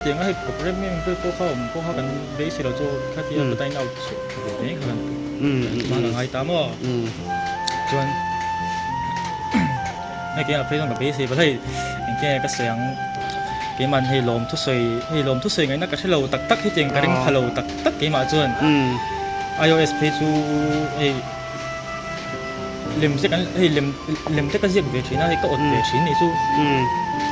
Tianga hei programme nge engpawh pawh kha awm pawh kha kan beisei lo chu khatia ka dine out chhuah ve mai kha kan kan a ngai ta maw chuan hei keimah phei chuan ka beisei vat hei engtinge ka sawi ang keimah hei lawm thusawi hei lawm thusawi ngaihna ka hrelo tak tak hetiang ka ring pha lo tak tak keimah chuan ios phei chu hei Lem te kan hei lem lem te ka ziak ve thin a hei ka awt ve thin nih chu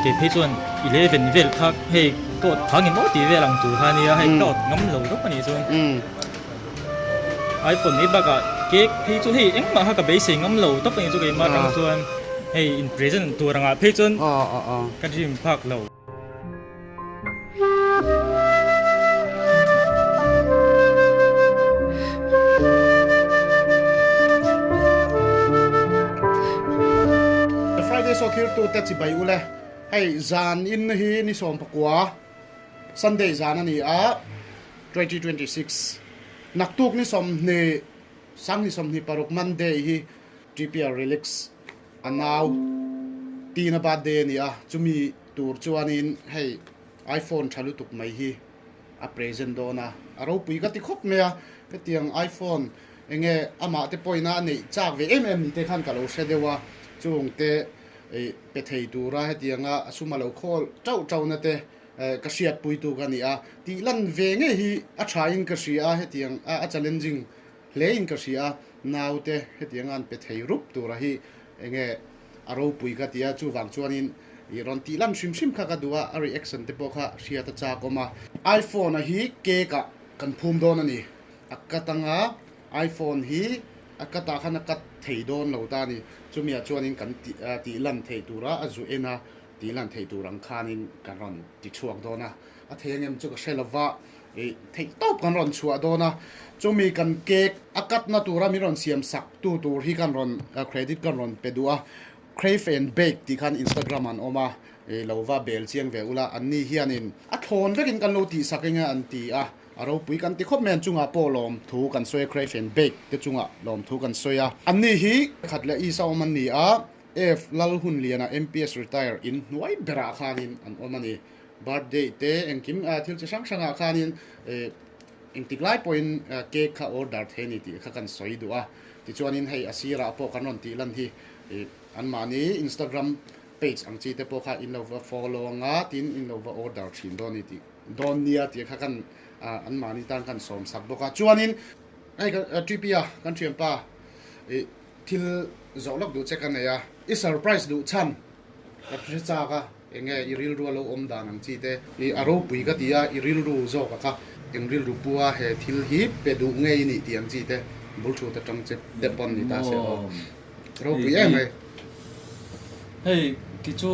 kei phei chuan 11 vel kha hei ka awt phang emaw tih vel ang tur kha ania hei ka awt ngam lo deuh a nih chuan iPhone mai bakah cake phei chu hei engmah kha ka beisei ngam lo tawp a nih chu keimah atang chuan hei in present tur angah phei chuan ka dream phak lo. Friday saw thirtu te chibai ule hei zan in hi ni 19 Sunday zan ani a 2026 naktuk ni 20 sang ni 26 Monday hi TPR Relax anau tina birthday ani a chumi tur chuanin hei iPhone tha lutuk mai hi a present dawn a, a ropui ka ti khawp mai a, hetiang iPhone enge amah te pawhin a neih chak ve em em ni te khan ka lo hre deuh a, chung te ih pe thei tura hetianga a sum a lo khawl tauh tauh na te ka hriatpui tu ka ni a, tih lan ve ngei hi a tha in ka hria a, hetiang a challenging hle in ka hria a, naute hetianga an pe thei rup tura hi enge A ropui ka ti a, chuvang chuanin i rawn tih lam hrim hrim kha ka duh a, a reaction te pawh kha hriat a chak awm a. IPhone a hi cake ah kan phum dawn a ni, a cut anga iPhone hi a cut ah khan a cut thei dawn lo ta a ni, chumi ah chuanin kan tih lan theih tura a zu en a tih lan theih tur ang khanin kan rawn ti chhuak dawn a, a thei ang em chu ka hre lova i theih tawp kan rawn chhuah dawn a, chumi kan cake a cut na tura min rawn siam sak tu tur hi kan rawn credit kan rawn pe duh a, Crave and Bake tih khan Instagram an awm a, i lo va bel chiang ve ula, anni hianin a thlawn vekin kan lo tih sak eng a an ti a, a ropui kan ti khawp mai an chungah pawh lawmthu kan sawi a, Crave and Bake te chungah lawmthu kan sawi a, anni hi khat leh Isa awm an ni a, F Lalhunliana MPS retire in hnuai berah khanin an awm a ni. Birthday te engkim thil chi hrang hrangah khanin engtik lai pawhin cake kha order thei a ni tih kha kan sawi duh a. Tichuanin hei a sirah pawh kan rawn tih lan hi anmahni Instagram page ang chi te pawh kha in lo va follow anga tin in lo va order thin dawn a ni tih dawn nia tih kha kan anmahni tan kan sawm sak bawk a. Chuanin hei TP a kan thianpa thil zawh lawk duh che ka nei a, i surprise duh chhan Ka hre chak a, enge i rilru a lo awm dan ang chi te. I a ropui ka ti a, i rilru zawk a kha eng rilru pu a he thil hi pe duh ngei i nih tih ang chi te bul thut atang che te pawn ni ta se aw. Ropui em mai. Hei ki chu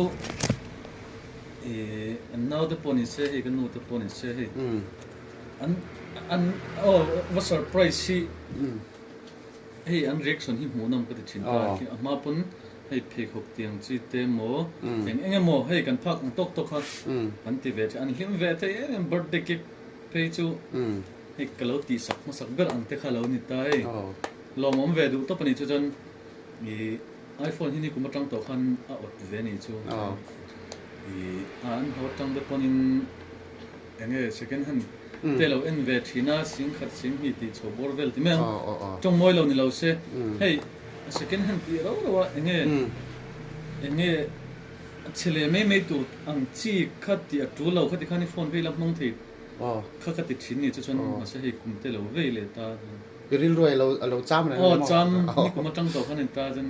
i an nau te pawh ni se hei ka nu te pawh ni se hei an an aw va surprise hi hei an reaction hi hmuhnawm ka ti thin ta a hma pawn Hei pheikhawk tiang chi te maw eng eng emaw hei kan phak ang tawk tawk kha kan ti ve thin an hlim ve thei em em birthday cake phei chu hei ka lo tih sak hmasak ber ang te kha lo ni ta hei lawmawm ve duh tawp a ni chu chuan ih iPhone hi nikum atang tawh khan a awt ve a ni chu ih a an haw atang te pawhin eng nge second hand te lo en ve thin a singkhat singhnih tih chho bawr vel ti mai ang tawng mawi lo ni lo se hei. Second hand tih rau rau a enge enge chhe leh mai mai tur ang chi kha tih a tul lo khati khan i phone vei la hmang thei kha ka ti thin ni chu chuan mahse hei kum te lo vei leh ta I rilru a lo a lo cham reng aw cham ni kum atang tawh khan in ta chuan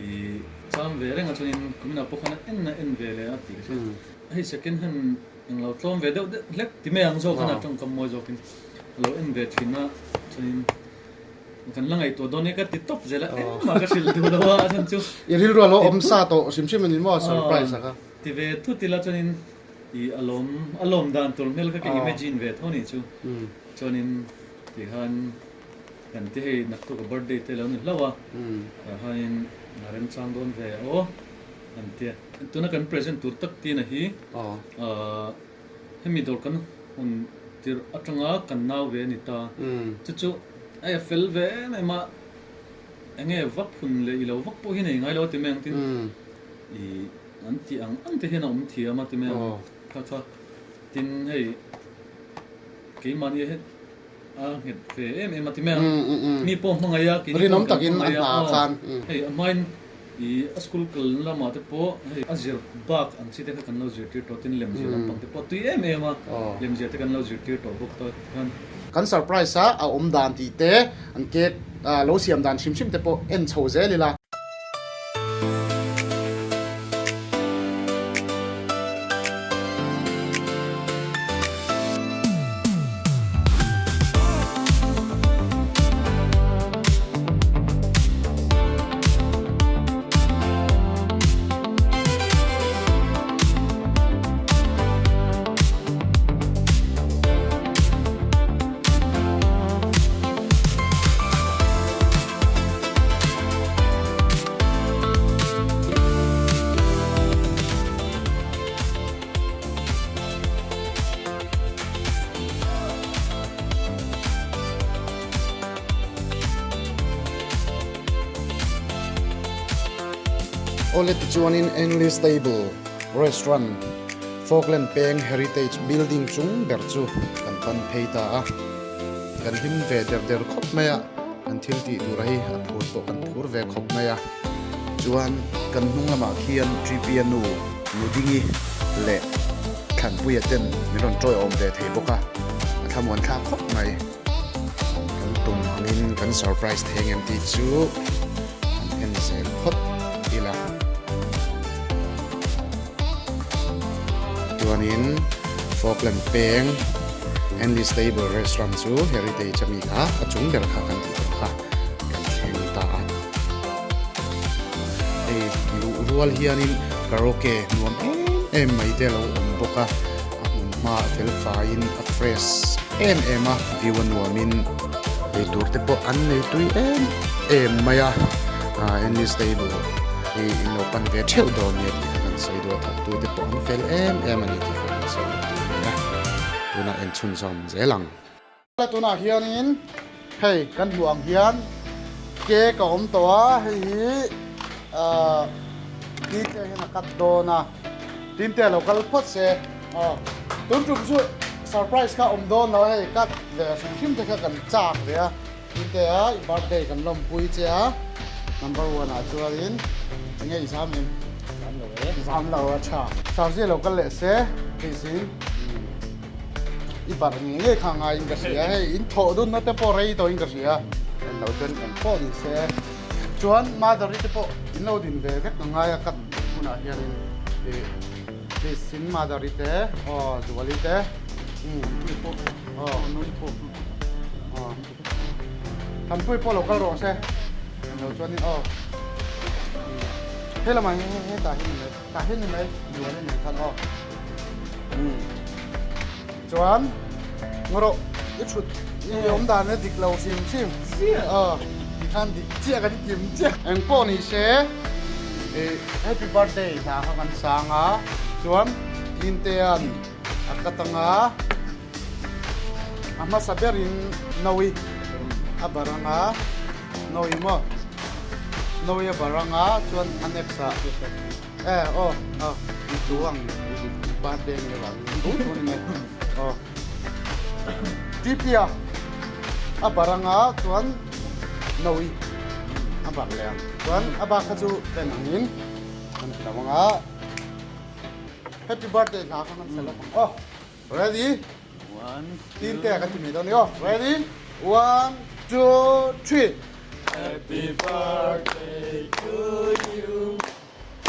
i cham ve reng a chuanin kuminah pawh khan a en a en ve leh a tih ka hria hei second hand eng lo tlawm ve deuh deuh hlek ti mai ang zawk khan a tawngkam mawi zawkin a lo en ve thin a chuanin Kan la ngaihtuah dawn e ka ti tawp zel a, engmah ka hrilh duh lo a, a chhan chu. I rilru a lo awm sa tawh hrim hrim a ni maw surprise a kha. Ti ve thut ila chuanin i a lawm a lawm dan tur hmel kha ka imagine ve tho ni chu. Chuanin ti khan kan ti hei naktuk a birthday te lo ni hlauh a, tah khanin a remchang dawn ve aw an tia. Tuna kan present tur tak tina hi Hemi dawr kan hawn tirh atanga kan nau ve a ni ta. Chu chu hei a fel ve em em a, enge vak hun leh i lo vak pawh hi nei ngai lo a ti mai ang tin i an tih ang ang te hian a awm thiam a ti mai ang kha kha. Tin hei keimahni hi a nghet ve em em a ti mai a, mi pawh hmangaih a, keini pawh kan hmangaih a, aw hei a hmain ih a school kal lamah te pawh hei a zir bak ang chi te kha kan lo zirtir tawh tin lemzir lampang te pawh a tui em em a, lemzir te kan lo zirtir tawh bawk ta khan. Kan surprise a a awm dan tih te an cake lo siam dan hrim hrim te pawh en chho zel ila. Awle tichuanin English Table Restaurant Falkland peng Heritage Building chung ber chu kan pan phei ta a. Kan hlim ve der der khawp mai a, kan thil tih tur hi a phur pawh kan phur ve khawp mai a. Chuan kan hnung lamah khian Tripia nu Nudingi leh Thlanpuia ten min rawn tawiawm ve thei bawk a, a thlamuan thlak khawp mai. Kan tum angin kan surprise thei ang em tih chu kan en zel phawt ila. Chuanin Falkland peng Andy Stable Restaurant chu Heritage ami kha a chung ber kha kan tih tawh kha kan thleng ta a. Hei luh rual hianin karaoke nuam em em mai te a lo awm bawk a, a hmun hma a fel faiin a fresh em em a, view a nuamin eitur te pawh an nei tui em em mai a, Andy Stable hi in lo pan ve theuh dawn nia tih kha kan sawi duh a, thawktu te pawh an fel em em a ni tih kha kan sawi duh tur a ni a, tunah enchhunzawm zel ang. Tunah hianin hei kan hmuh ang hian cake a awm tawh a, hei hi ahh tinte hian a cut dawn a, tinte a lo kal phawt se aw tun tum chu surprise kha a awm dawn lo a, hei cut ve hrim hrim te kha kan chak ve a. Tinte a i birthday kan lawmpui che a, number one ah chuanin enge i zam em? Zam lo e. Zam lo a tha. Sarzia lo kal leh se please in i barh ngei ngei kha ngaiin ka hria hei in thawh dunna te pawh rei tawhin ka hria en lo chuan eng pawh ni se chuan mother i te pawh in lo din ve vek a ngai a ka hunah hianin ih please in mother i te aw Zuali te aw aw. Thanpui pawh lo kal rawh se englo chuanin aw he lamah hian hei tah hi ni mai tah hi ni mai duan a nih khan aw chuan ngaw rawh i thut i awm dan a dik lo hrim hrim aw tikhan dik chiah kan kim chiah eng pawh ni se ih happy birthday hna kha kan sang a chuan Tintea'n a cut anga. A hmasa berin Noe a bar anga, Noe maw? Noe a bar anga chuan a next ah e aw aw i chu ang birthday nge vang in thu thu ni mai aw Tipia a bar anga chuan Noe a bar leh ang chuan a bak kha chu en angin kan ti lo anga happy birthday hla kha kan sel ang aw. Ready? One, two. Tin te kan ti mai dawn ni aw. Ready? One, two, three. Happy birthday to you.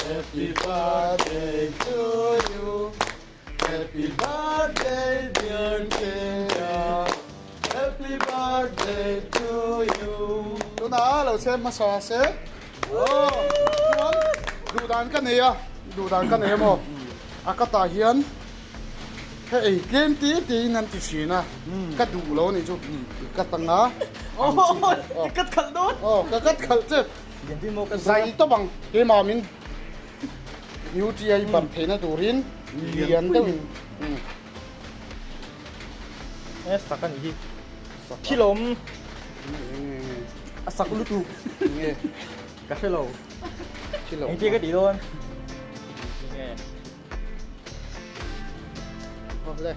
Happy birthday to you. Happy birthday dear Tea. Happy birthday to you. Tuna lo chhem hmasa se. Aw, chuan duhdan ka nei a, duhdan ka nei a maw? A ka tah hian Hei ei tlem ti tiin an ti thin a, ka duh lo a nih chu i cut ang a. I cut khalh dawn. Aw ka cut khalh che. Zai tawp ang keimah min UTI ban theihna turin lian deuhin. E sak a nih hi. Thilawm. A sak lutuk. Ka hre lo. Engtia ka tih dawn. Nge. Le.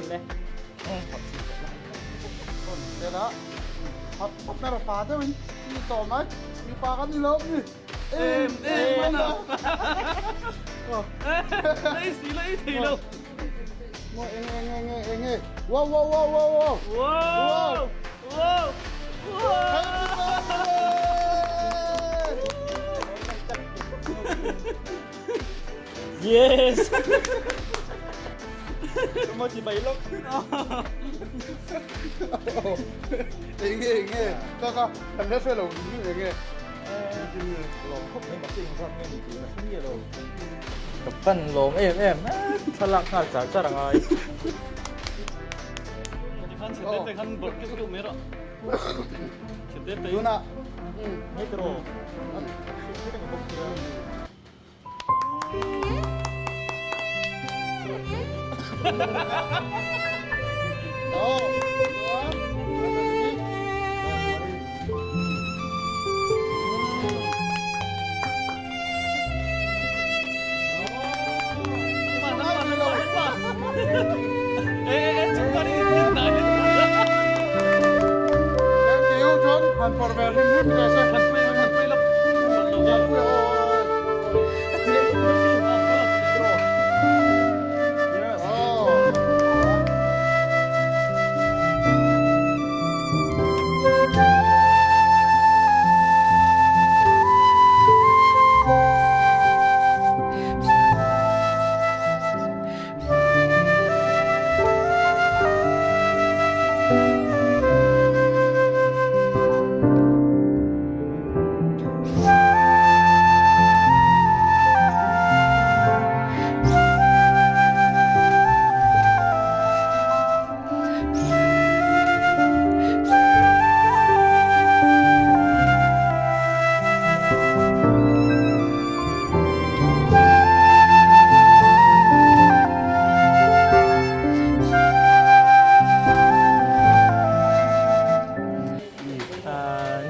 Le. Sela. Hap hap na pa deuhin ni tawh mai. Mipa kan ni lo ni. Em em ana. Lei si lei thei lo. Mo eng eng eng eng eng eng. Wow wow wow wow wow. Wow. Wow. Happy birthday! Yes! Mo chi bai lawk. Eng nge eng nge ka ka kan hre hre lo eng nge Lawm khawp mai mahse engzat nge ni tih ka hre miah lo. Ka pan lawm em em thlalak nghal char char a ngai. Tikhan chhe te te khan bawrh keuh keuh mai rawh. Chhe te te. Tunah Nge tiraw? Hre reng bawk sia.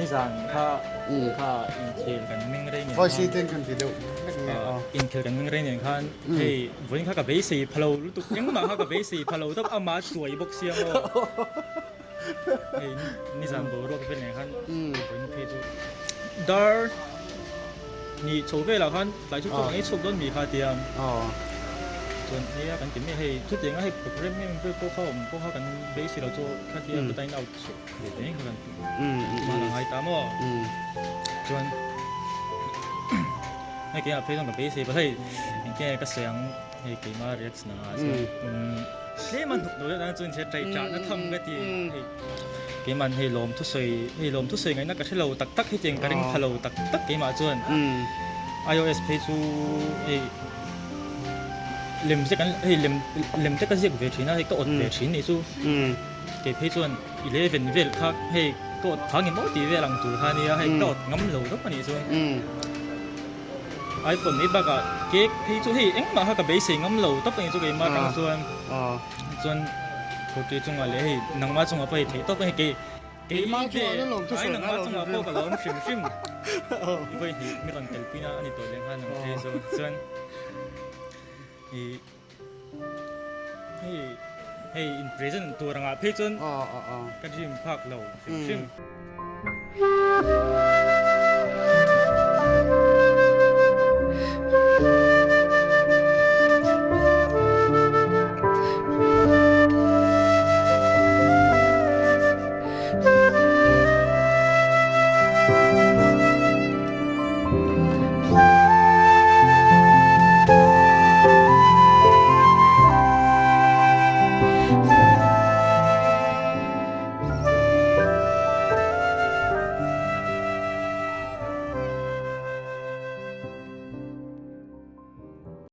Nizan kha kha inkhel kan meng rei nen Voice ten kan ti deuh hlek nge aw. Inkhel kan meng rei nen khan hei vawiin kha ka beisei phalo lutuk engmah kha ka beisei phalo tawp amah chuai bawk sia maw. Hei nizan boruak vel nen khan vawiin phei chu dar ni chho velah khan tlai chu chu ang ei chhuak dawn mi kha tia chuan nia kan ti mai hei chutiang a hei program em vel pawh kha awm pawh kha kan beisei lo chu kha tia ka dine out chhuak ve ta eng kha kan hman a ngai ta maw chuan hei keimah phei chuan ka beisei pa hei engtin nge ka sawi ang hei keimah reaction ah chuan tlem a hnuk lo deuh tan chuan inchhir ṭaih ṭahna tham ka ti hei keimah hei lawm thusawi hei lawm thusawi ngaihna ka hre lo tak tak hetiang ka ring pha lo tak tak keimah chuan iOS phei chu hei lem te kan hei lem lem te ka ziak ve thin a hei ka awt ve thin nih chu kei phei chuan 11 vel kha hei ka awt phang emaw tih vel ang tur kha nia hei ka awt ngam lo deuh a nih chuan iPhone mai bakah cake phei chu hei engmah kha ka beisei ngam lo tawp a ni chu keimah atang chuan chuan hotel chungah leh hei nangmah chungah pawh hei theih tawp a ni kei Keimah chungah chuan lawm thusawi nangmah chungah pawh ka lawm hrim hrim i vawi hnih mi rawn tel pui na a ni tawh leh nghal ang che chu chuan ih hei hei in present tur angah phei chuan ka dream phak lo hrim hrim.